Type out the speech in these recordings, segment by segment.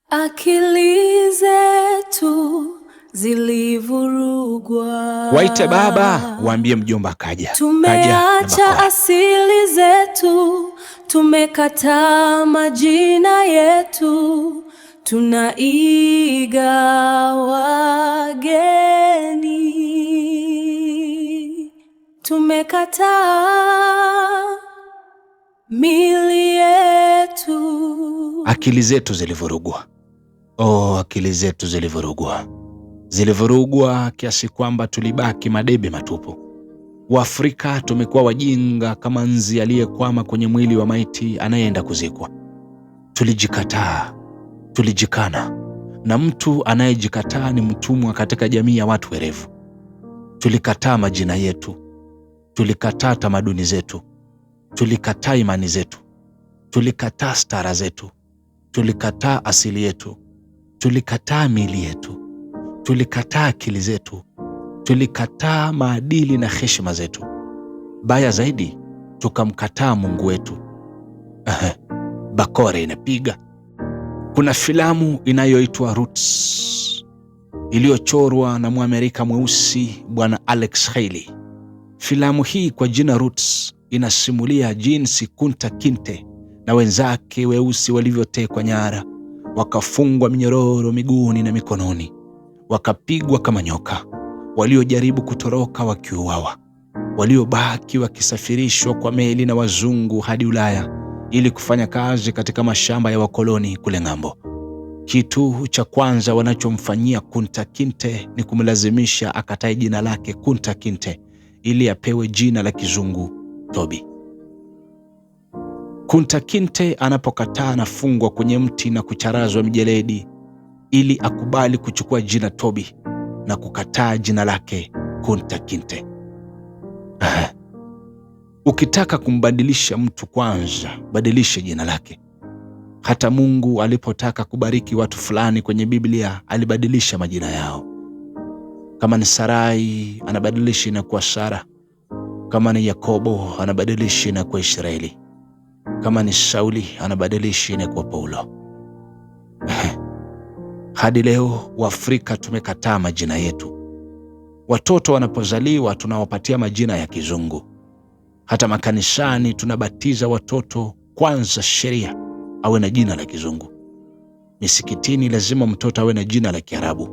Akili zetu zilivurugwa. Waite baba, waambie mjomba kaja. Kaja na Tumeacha bakora. Asili zetu, tumekataa majina yetu, tunaiga wageni. Tumekataa miili yetu. Akili zetu zilivurugwa. Oh, akili zetu zilivurugwa. Zilivurugwa kiasi kwamba tulibaki madebe matupu. Waafrika tumekuwa wajinga kama nzi aliyekwama kwenye mwili wa maiti anayeenda kuzikwa. Tulijikataa, tulijikana, na mtu anayejikataa ni mtumwa katika jamii ya watu werevu. Tulikataa majina yetu, tulikataa tamaduni zetu, tulikataa imani zetu, tulikataa stara zetu, tulikataa asili yetu, tulikataa miili yetu, tulikataa akili zetu, tulikataa maadili na heshima zetu. Baya zaidi, tukamkataa Mungu wetu. Ehe, bakora inapiga. Kuna filamu inayoitwa Roots iliyochorwa na Mwamerika mweusi Bwana Alex Haley. Filamu hii kwa jina Roots inasimulia jinsi Kunta Kinte na wenzake weusi walivyotekwa nyara, wakafungwa minyororo miguuni na mikononi, wakapigwa kama nyoka, waliojaribu kutoroka wakiuawa, waliobaki wakisafirishwa kwa meli na wazungu hadi Ulaya ili kufanya kazi katika mashamba ya wakoloni kule ng'ambo. Kitu cha kwanza wanachomfanyia Kunta Kinte ni kumlazimisha akatae jina lake Kunta Kinte ili apewe jina la kizungu Toby. Kunta Kinte anapokataa anafungwa kwenye mti na kucharazwa mijeledi ili akubali kuchukua jina Toby na kukataa jina lake Kunta Kinte. Aha. Ukitaka kumbadilisha mtu kwanza, badilisha jina lake. Hata Mungu alipotaka kubariki watu fulani kwenye Biblia alibadilisha majina yao. Kama ni Sarai anabadilisha inakuwa Sara. Kama ni Yakobo anabadilisha inakuwa Israeli. Kama ni Sauli anabadilisha inakuwa Paulo. Hadi leo Waafrika tumekataa majina yetu. Watoto wanapozaliwa tunawapatia majina ya kizungu. Hata makanisani tunabatiza watoto kwanza sheria awe na jina la kizungu. Misikitini lazima mtoto awe na jina la Kiarabu.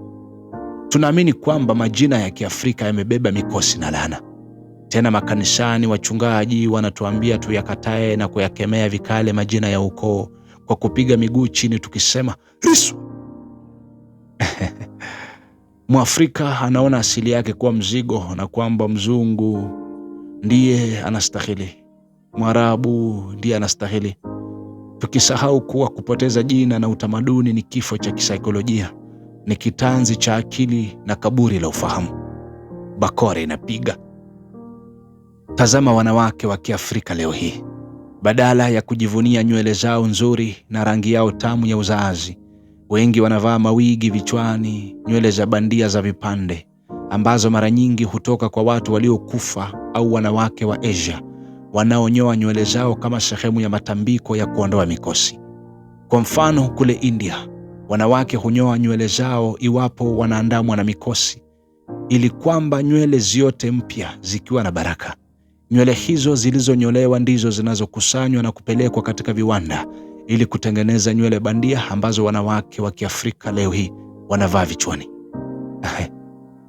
Tunaamini kwamba majina ya Kiafrika yamebeba mikosi na laana. Tena makanisani wachungaji wanatuambia tuyakatae na kuyakemea vikali majina ya ukoo kwa kupiga miguu chini tukisema risu. Mwafrika anaona asili yake kuwa mzigo na kwamba mzungu ndiye anastahili, Mwarabu ndiye anastahili, tukisahau kuwa kupoteza jina na utamaduni ni kifo cha kisaikolojia, ni kitanzi cha akili na kaburi la ufahamu. Bakora inapiga. Tazama wanawake wa Kiafrika leo hii, badala ya kujivunia nywele zao nzuri na rangi yao tamu ya uzaazi, wengi wanavaa mawigi vichwani, nywele za bandia za vipande ambazo mara nyingi hutoka kwa watu waliokufa au wanawake wa Asia wanaonyoa nywele zao kama sehemu ya matambiko ya kuondoa mikosi. Kwa mfano, kule India wanawake hunyoa nywele zao iwapo wanaandamwa na mikosi, ili kwamba nywele ziote mpya zikiwa na baraka. Nywele hizo zilizonyolewa ndizo zinazokusanywa na kupelekwa katika viwanda ili kutengeneza nywele bandia ambazo wanawake wa Kiafrika leo hii wanavaa vichwani.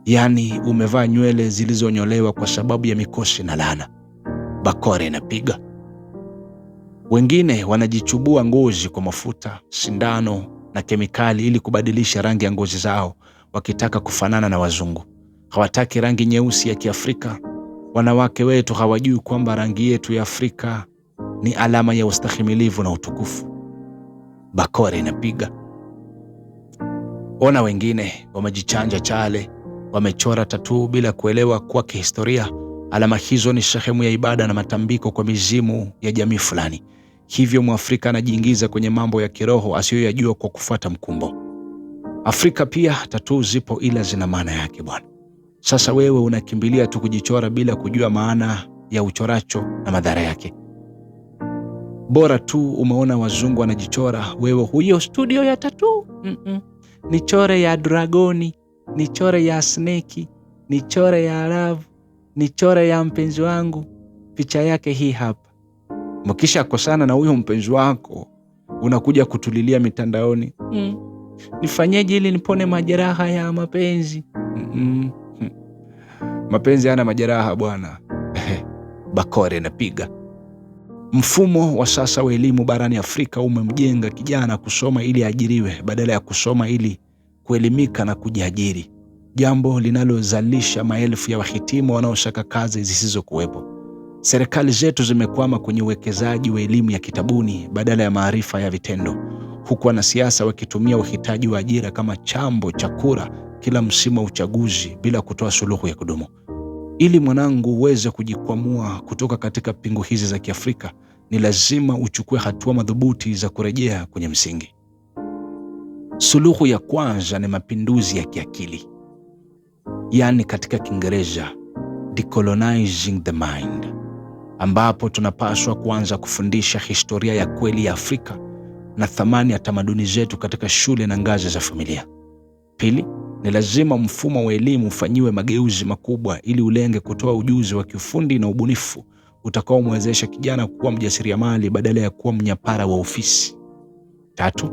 Yaani umevaa nywele zilizonyolewa kwa sababu ya mikosi na laana. Bakora inapiga. Wengine wanajichubua ngozi kwa mafuta, sindano na kemikali ili kubadilisha rangi ya ngozi zao, wakitaka kufanana na wazungu. Hawataki rangi nyeusi ya Kiafrika. Wanawake wetu hawajui kwamba rangi yetu ya Afrika ni alama ya ustahimilivu na utukufu. Bakora inapiga. Ona wengine wamejichanja chale, wamechora tatuu bila kuelewa kuwa kihistoria alama hizo ni sehemu ya ibada na matambiko kwa mizimu ya jamii fulani. Hivyo Mwafrika anajiingiza kwenye mambo ya kiroho asiyoyajua kwa kufuata mkumbo. Afrika pia tatuu zipo, ila zina maana yake bwana. Sasa wewe unakimbilia tu kujichora bila kujua maana ya uchoracho na madhara yake. Bora tu umeona wazungu wanajichora, wewe huyo studio ya tattoo. Nichore ya dragoni, nichore ya snake, nichore ya love, nichore ya mpenzi wangu, picha yake hii hapa. Mkisha kosana na huyo mpenzi wako, unakuja kutulilia mitandaoni, nifanyeje ili nipone majeraha ya mapenzi? Mapenzi hayana majeraha bwana. Bakore inapiga. Mfumo wa sasa wa elimu barani Afrika umemjenga kijana kusoma ili aajiriwe badala ya kusoma ili kuelimika na kujiajiri, jambo linalozalisha maelfu ya wahitimu wanaosaka kazi zisizokuwepo. Serikali zetu zimekwama kwenye uwekezaji wa elimu ya kitabuni badala ya maarifa ya vitendo, huku wanasiasa wakitumia uhitaji wa ajira kama chambo cha kura kila msimu wa uchaguzi bila kutoa suluhu ya kudumu. Ili mwanangu uweze kujikwamua kutoka katika pingu hizi za Kiafrika, ni lazima uchukue hatua madhubuti za kurejea kwenye msingi. Suluhu ya kwanza ni mapinduzi ya kiakili, yaani katika Kiingereza decolonizing the mind, ambapo tunapaswa kuanza kufundisha historia ya kweli ya Afrika na thamani ya tamaduni zetu katika shule na ngazi za familia. Pili, ni lazima mfumo wa elimu ufanyiwe mageuzi makubwa ili ulenge kutoa ujuzi wa kiufundi na ubunifu utakaomwezesha kijana kuwa mjasiriamali badala ya kuwa mnyapara wa ofisi. Tatu,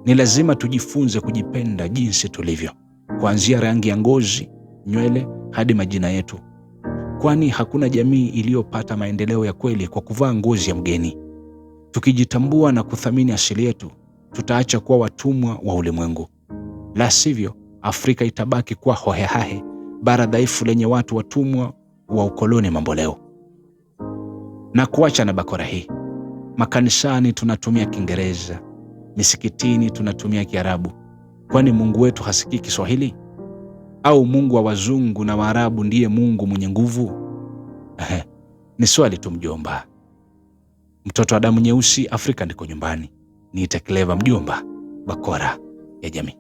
ni lazima tujifunze kujipenda jinsi tulivyo, kuanzia rangi ya ngozi, nywele hadi majina yetu, kwani hakuna jamii iliyopata maendeleo ya kweli kwa kuvaa ngozi ya mgeni. Tukijitambua na kuthamini asili yetu, tutaacha kuwa watumwa wa ulimwengu. La sivyo, Afrika itabaki kuwa hohehahe, bara dhaifu lenye watu watumwa wa ukoloni mamboleo. Na kuacha na bakora hii, makanisani tunatumia Kiingereza, misikitini tunatumia Kiarabu. Kwani Mungu wetu hasikii Kiswahili? Au Mungu wa wazungu na Waarabu ndiye Mungu mwenye nguvu? Ni swali tu mjomba. Mtoto wa damu nyeusi, Afrika ndiko nyumbani. Niite Clever mjomba, bakora ya jamii.